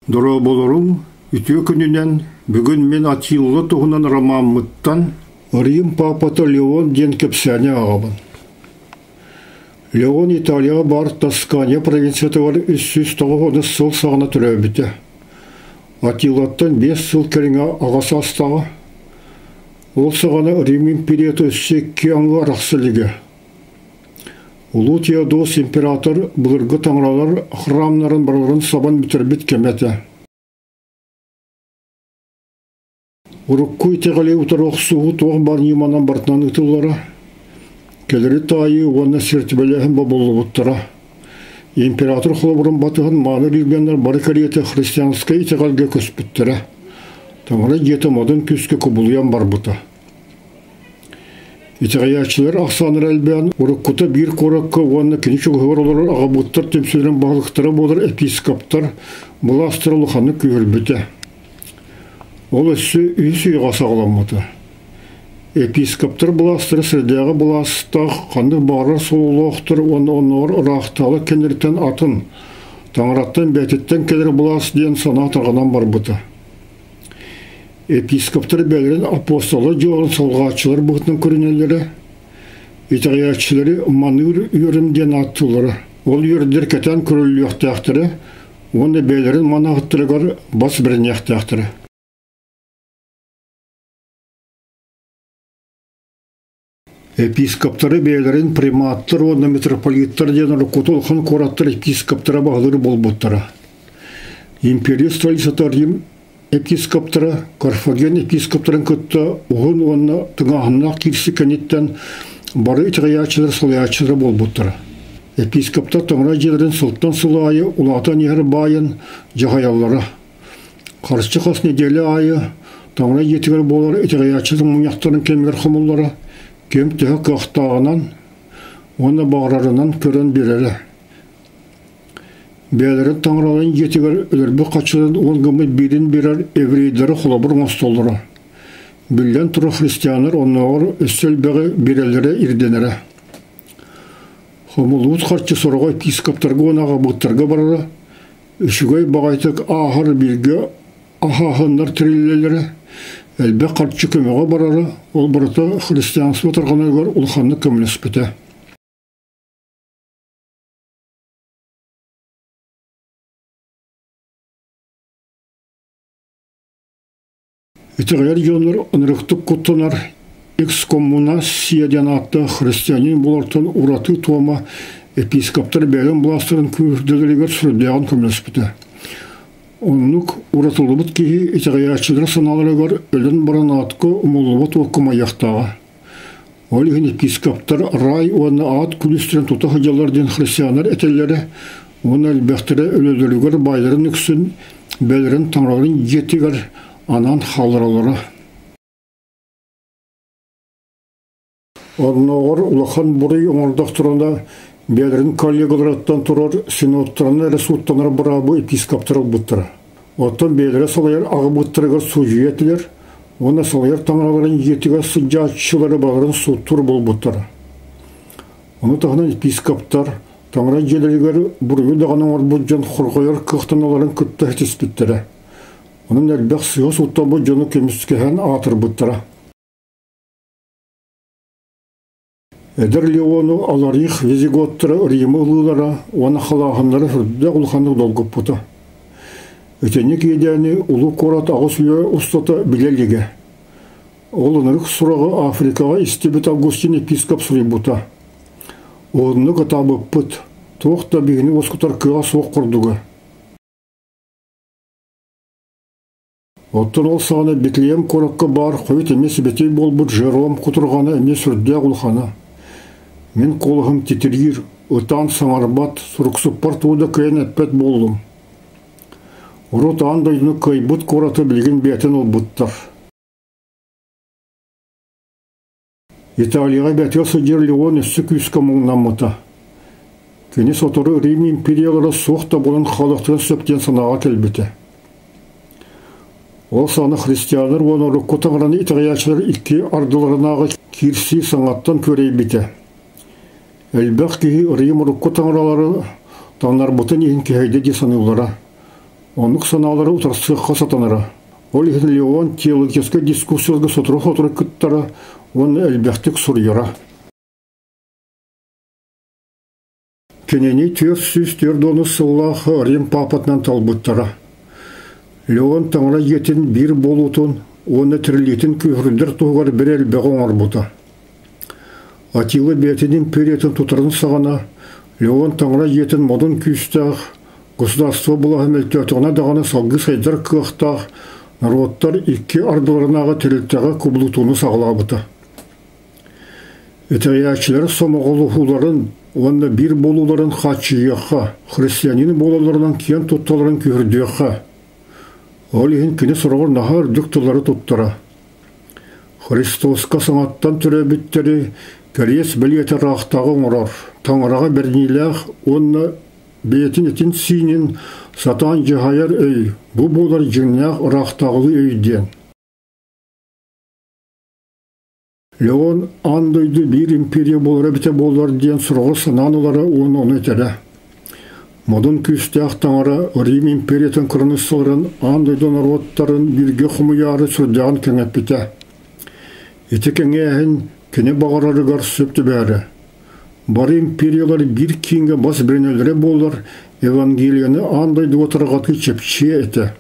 Дорооболоруҥ, үтүө күнүнэн! Бүгүн мин Атилла туһунан ромаммыттан «Рим папата Леон» диэн кэпсээни ааҕабын. Леон Италияҕа баар Тоскания провинциятыгар 390 сыл саҕана төрөөбүтэ. Атиллаттан 5 сыл кэриҥэ аҕа саастааҕа. Ол саҕана Рим империята өссө икки аҥы арахса илигэ. Улуу Теодос император былыргы таҥаралар храмнарын барыларын сабан бүтэрбит кэмэ этэ. Урукку итэҕэли утары охсуһуу туох баар ньыманан барытынан ыытыллара. Кэлэри таайыы уонна сиэртибэлээһин бобуллубуттара. Император холобурун батыһан мааны римляннар бары кэриэтэ христианскай итэҕэлгэ көспүттэрэ. Таҥара дьиэтэ модун күүскэ кубулуйан барбыта. Итэҕэйээччилэр ахсааннара элбээн, уруккута биир куоракка уонна кини чугаһыгар олорор аҕабыттар түмсүүлэрин баһылыктара буолар епископтар былаастара улаханнык күүһүрбүтэ. Ол өссө үһүс үйэҕэ саҕаламмыта. Епископтар былаастара сирдээҕи былаастаах ханнык баҕарар сололоохтор уонна оннооҕор ыраахтааҕы кэнниттэн атын, таҥараттан бэйэтиттэн кэлэр былаас диэн санаа тарҕанан барбыта. Епископтар бэйэлэрин апостоллар дьыаларын салҕааччылар быһыытынан көрүнэллэрэ, итэҕэйээччилэри маныыр үөрүм диэн ааттыыллара. Ол үөрдэр кэтээн көрүллүөхтээхтэрэ уонна бэйэлэрин манаһыттарыгар бас бэриниэхтээхтэрэ. Епископтары бэйэлэрин приматтар уонна митрополиттар диэн уруккута улахан куораттар епископтара баһылыыр буолбуттара. Империя столицата Рим епископтара Карфаген епископтарын кытта уһун уонна тыҥааһыннаах киирсик кэнниттэн бары итэҕэйээччилэр салайааччылара буолбуттара. Епископтар таҥара дьиэлэрин сылтан сыл аайы улаатан иһэр баайын дьаһайаллара. Харчы хас нэдиэлэ аайы таҥара дьиэтигэр буолар итэҕэйээччи мунньахтарын кэмигэр хомуллара, ким төһө кыахтааҕынан уонна баҕарарынан көрөн биэрэрэ. Бэйэлэрин таҥараларын дьиэтигэр өлөрбүт хаччыларын уон гыммыт биирин биэрэр еврейдэри холобур оҥостоллоро. Биллэн турар христианнар оннооҕор өссө элбэҕи биэрэллэрэ ирдэнэрэ. Хомуллубут харчы сороҕо епископтарга уонна аҕабыттарга барара, Үчүгэй баҕайытык ааһар бииргэ аһааһыннар тэриллэллэрэ, элбэх харчы көмөҕө барара, ол барыта христианство тарҕанарыгар улаханнык көмөлөспүтэ. Итэҕэйэр дьоннор ынырыктык куттанар экскоммунация диэн ааттаах христианин буолартан ураты туома епископтар бэйэлэрин былаастарын күүрдэлэригэр сүрдээҕин көмөлөспүтэ. Оннук уратыллыбыт киһи итэҕэйээччилэр санааларыгар өлөн баран аатка умуллубат уокка умайыахтааҕа. Ол иһин епископтар рай уонна аат күлүүстэрин тута сылдьаллар диэн христианнар этэллэрэ уонна элбэхтэрэ өлөлөрүгэр баайдарын үксүн бэйэлэрин таҥараларын дьиэтигэр анаан хааллараллара. Оннооҕор улахан буруй оҥордохторуна бэйэлэрин коллегаларыттан турар синоттарынан эрэ сууттанар быраабы епископтар ылбыттара. Оттон бэйэлэрэ салайар аҕабыттарыгар судьуйа этилэр уонна салайар таҥараларын дьиэтигэр сылдьааччылары барыларын сууттуур буолбуттара. Ону таһынан епископтар таҥара дьиэлэригэр буруйу даҕаны оҥорбут дьон хорҕойор кыахтаналларын кытта ситиспиттэрэ. Онон элбэх сыыһа сууттаммыт дьону көмүскэһэн аатырбыттара. Эдэр Леону Аларих визиготтара Римы ылыылара уонна халааһыннара сүрдээх улаханнык долгуппута. Итинник иэдээни улуу куорат аҕыс үйэ устата билэ илигэ. Ол ынырык сураҕы Африкаҕа истибит Августин епископ суруйбута. Уһуннук ытаабыппыт, туох да биһини уоскутар кыаҕа суох курдуга. Оттон ол саҕана Бэтлеем куоракка баар хойут эмиэ сибэтиэй буолбут Жером кутурҕана эмиэ сүрдээх улахана. Мин куолаһым титириир, ытаан саҥарбат, суруксуппар тугу да кыайан эппэт буоллум. Урут аан дойдуну кыайбыт куораты билигин бэйэтин ылбыттар. Италияҕа бэтигэ сылдьар Леон өссө күүскэ муҥнаммыта. Кини сотору Рим империялара суох да буолан хаалыахтарын сөп диэн санааҕа кэлбитэ. Ол саҕана христианнар уонна урукку таҥараны итэҕэйээччилэр икки ардыларынааҕы киирсии саҥаттан күөрэйбитэ. Элбэх киһи Рим урукку таҥаралары таҥнарбытын иһин кэһэйдэ дии саныыллара. Оннук санаалары утарсыахха сатанара. Ол иһин Леон теологическай дискуссияларга сотору-сотору кыттара уонна элбэхтик суруйара. Кинини 404 сыллаах Рим паапатынан талбыттара. Леон таҥара дьиэтин биир буолуутун уонна тэриллиитин күүһүрдэр туһугар бэрэ элбэҕи оҥорбута. Атила бэйэтин империятын тутарын саҕана Леон таҥара дьиэтин модун күүстээх, государство былааһа мөлтөөтөҕүнэ даҕаны салгыы сайдар кыахтаах норуоттар икки ардыларынааҕы тэрилтэҕэ кубулутууну саҕалаабыта. Итэҕэйээччилэр сомоҕолоһууларын уонна биир буолууларын хааччыйыахха, христианин буолалларынан киэн тутталларын күүһүрдүөххэ. Ол иһин кини сороҕор наһаа үрдүк тыллары туттара. Христоска саҥаттан төрөөбүттэри кэриэс бэлиэтэ ыраахтааҕы оҥорор, таҥараҕа бэриниилээх уонна бэйэтин этин-сиинин сатаан дьаһайар өй, бу буолар дьиҥнээх ыраахтааҕылыы өй диэн. Леон аан дойду биир империя буолара эбитэ буоллар диэн сураҕы санаан ылара уонна ону этэрэ. Модун күүстээх таҥара Рим империятын кыраныыссаларын аан дойду норуоттарын бииргэ хомуйаары сүрдээҕин кэҥэппитэ. Ити кэҥээһин кини баҕарарыгар сөп түбэһэрэ. Бары империялар биир кииҥҥэ бас бэринэллэрэ буоллар, Евангелиены аан дойдуга тарҕатыы чэпчиэ этэ.